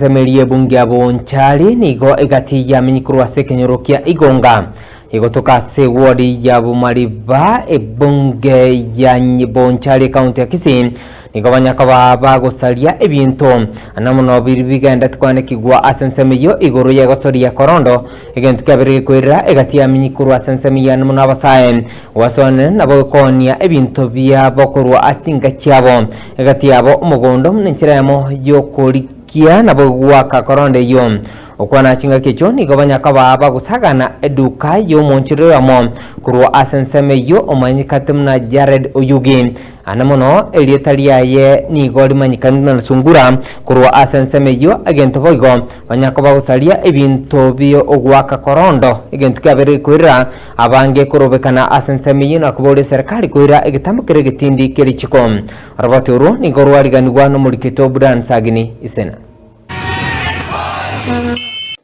ensemo eria y'ebunge ya Bonchari nigo egati yamenyi korwa ase ekenyoro kia Igonga egotoka ase ewodi ya Bomariba ebunge ya Bonchari ekaunti ya Kisii nigo banyakoba bagosaria ebinto na mono biria bigendete koanekigwa ase ensemo eyio igoro y'egosoria korondo egento kiabeire gekoirera egati yamenyi korwa ase ensemo eyio mono abasae Gwasoanire nabo koonia ebinto biabo korwa ase chinka chiabo, egati yabo omogondo nenchera eyemo y'okorigia nabo goaka koronda eyio. Gokwana chingaki echio nigo banyakobaa bagosagana eduka y'omoonchoreri oyomo korwa ase ensemo eyio omanyekate buna Jared Oyugi. Ande mono erieta riaye nigo rimanyekanete buna Sungura korwa ase ensemo eyio egento boigo banyakoba gosaria ebinto bi'ogoaka korondo egento kiabeire gekoirera Abange korobekana ase ensemo eyio nakoboria eserekari koira egetambo keria egetindi kie richiko. Oroboti orwo nigo rwariganigwa nomorikito Budan Sagini Isena.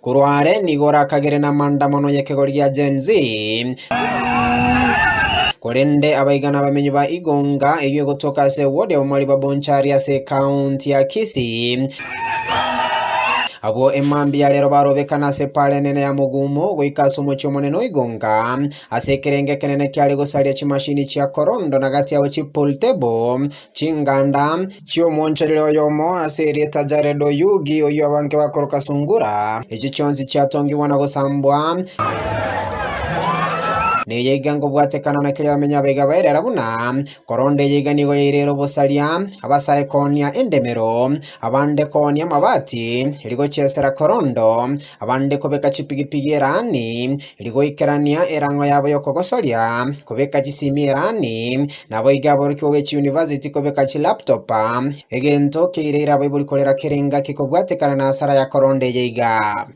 Korwa are nigo orakagere namandamano y'ekegori gia Gen Z. Korende abaiga nabamenyi ba Igonga eyio egotoka ase eward ya Bomariba Bonchari ase ekaunti ya Kisii. Abwo emambia ya rero barobekana ase epaara enene ya Mogumo goika ase omochie omonene o Igonga, ase ekerengo ekenene kiare gosaria chimashini chia korondo na gati yabo chipool table, chinganda, chi'omoonchoreri oyomo ase erieta Jared Oyugi, oyio abange bakoroka Sungura, echio chionsi chiatongigwa na gosambwa. Neye iga nkobwatekana na keria bamenye abaiga baerera buna Korende eye iga nigo yairire obosaria, abasae koonia endemero, abande koonia amabati, rigochiesera korondo, abande kobeka chipigipigi eraani, rigoikerania erang'o yabo y'okogosoria, kobeka chisimi eraani, naboigo aborokigwa be chiuniversity kobeka chilaptop, egento keireire abaibori korera kera engaki kobwatekana na asara ya korondo eye iga.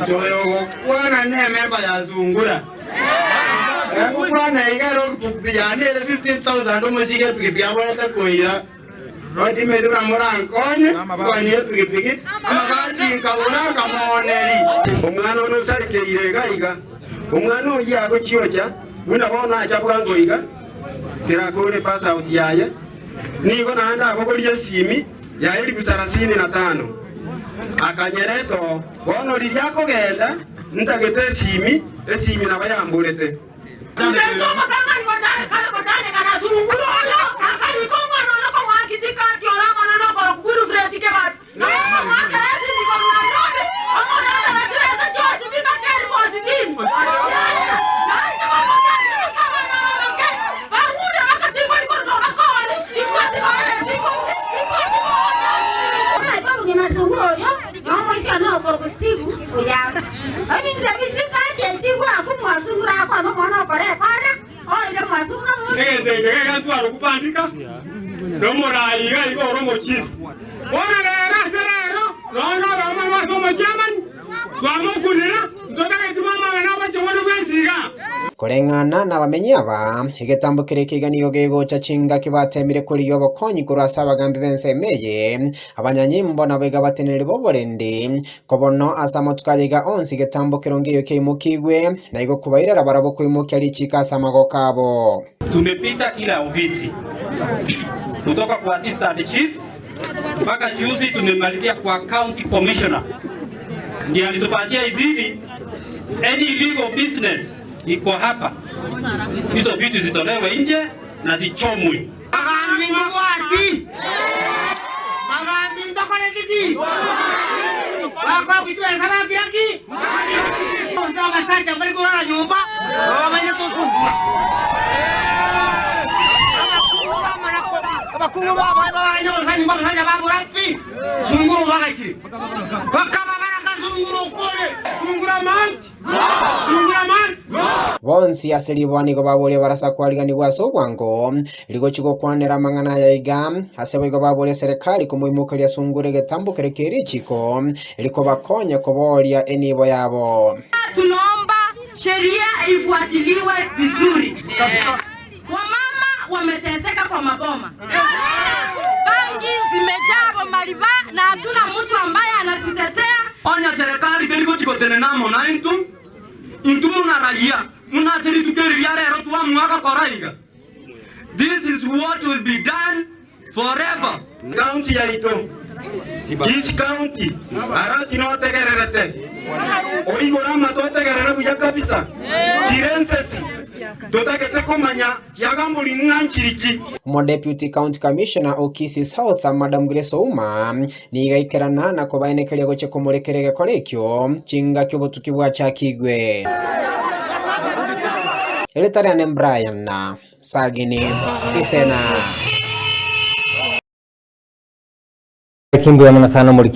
Toyogokwana nememba ya sungura. Egokwana iga ero pikipiki yane ere 15,000 omosike epikipiki aborete koira. Rotimeti buna morankonye, nkonye epikipiki, amabati nkabora nkamooneri. Omwana one osarikeire iga iga, omwana oyio agochiocha buna bono acha bwango iga, tirakore pass out yaye, nigo naende abogorie esimi ya elifu sarasini na tano akanyereta oo. Bono riria akogenda ntagete esimi, esimi nabo yamborete. Egento eke gegatwara okobandika nomoraai iga iga ore omochifu. Bono rero ase rero nonya oyomo obo ase omochiamani twamokunire, ntotageti bw'amang'ana agochia bono bwensi iga. Koreng'ana nabamenyi aba, egetambo keria ekeiga nigo gegocha chingaki bateemire korigia obokonyi korwa ase abagambi b'ensemo eye, abanyanyimbo nabo iga bateneneri b'oborendi, Ko bono ase amatuko aya iga onsi getambo keronge eyo kiaimokigwe, na igo kobairera barabwo koimokia richiiko ase amagoko abo. Tumepita kila ofisi kutoka kwa assistant chief mpaka juzi tumemalizia kwa county commissioner, ndiye alitupatia idhini any illegal business iko hapa, hizo vitu zitolewe nje na zichomwe. Bagambi mbabwati, bagambi mbakoreti ki? Bakogochwesa bakira ki? Bonsi abasacha mbare korara nyomba, babamanye tosungura. Abakungu bamara ko- abakungu baba- babanye abasacha nyomba abasacha babura pi, sungura obagachire. Bakaba barakasungura okore. Sungura must. Bonsi ase riboa nigo baboria barasa kwariganigwa ase obwango, rigochia gokwanera amang'ana aya iga, ase boigo baboria serikali komoimokeria sungura egetambo keria kie richiko, rikobakonya koboria enibo yabo. Tunaomba sheria ifuatiliwe vizuri. Wamama wameteseka kwa maboma, bangi zimejaa Bomariba na hatuna mtu ambaye anatutetea. Onye serikali teri gochi gotenena amo naintwe, intwe buna raia, buna ase rituko eri ria rero twamua gokora iga, this is what will be done forever. County yaito, Kisii County, Arati notegererete, oigore amato otegerere buya kabisa, chire ensesi, totagete komanya kiagambori ng'a nchiriki. Omodeputy County Commissioner o Kisii South Madam Grace Ouma nigo aikerana na kobaenekeria gochia komorekera egekora ekio chingaki obotuki bwachakigwe. Erieta riane Brian Sagini Isena. Kimbuya mono sana omoriki.